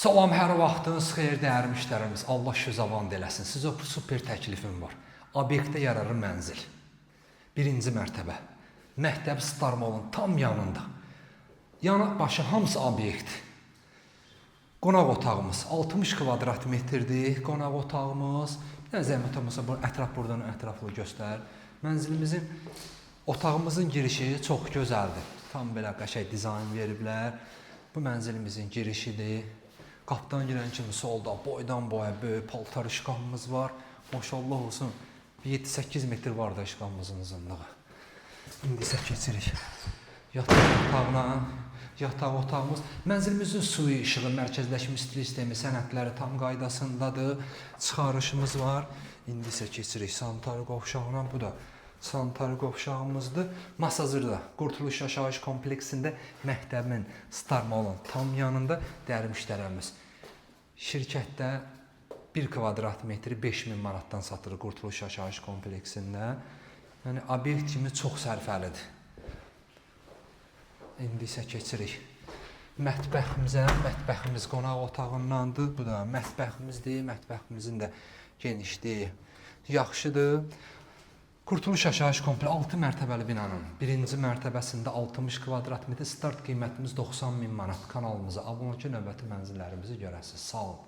Salam, hər vaxtınız xeyir dəyərli müştərimiz. Allah şüzavan eləsin. Sizə super təklifim var. Obyektə yararlı mənzil. Birinci mərtəbə. Məktəb Star Mall'un tam yanında. Yanı başı hamısı obyekt. Qonaq otağımız 60 kvadrat metrdir. Qonaq otağımız. Bir dənə zəhmət olmasa bu ətraf buradan ətraflı göstər. Mənzilimizin otağımızın girişi çox gözəldir. Tam belə qəşəng dizayn veriblər. Bu mənzilimizin girişidir. Qapıdan girən kimi solda boydan boya böyük paltar şkafımız var. Maşallah olsun. Bir 7-8 metr var da şkafımızın uzunluğu. İndi isə keçirik yataq otağına. Yataq otağımız. Mənzilimizin suyu, işığı, mərkəzləşmiş istilik sistemi, sənədləri tam qaydasındadır. Çıxarışımız var. İndi isə keçirik sanitar qovşağına. Bu da sanitar qovşağımızdır. Masazırda Qurtuluş Yaşayış kompleksində məktəbin Star Mall'un tam yanında dəyərli müştərimiz. Şirkətdə 1 kvadrat metri 5000 manatdan satılır Qurtuluş Yaşayış kompleksində. Yəni obyekt kimi çox sərfəlidir. İndi isə keçirik mətbəximizə. Mətbəximiz qonaq otağındandır. Bu da mətbəximizdir. Mətbəximizin də genişliyi yaxşıdır. Qurtuluş Yaşayış kompleksi 6 mərtəbəli binanın birinci mərtəbəsində 60 kvadrat metr, start qiymətimiz 90 min manat. Kanalımıza abunə olun ki, növbəti mənzillərimizi görəsiniz. Sağ olun.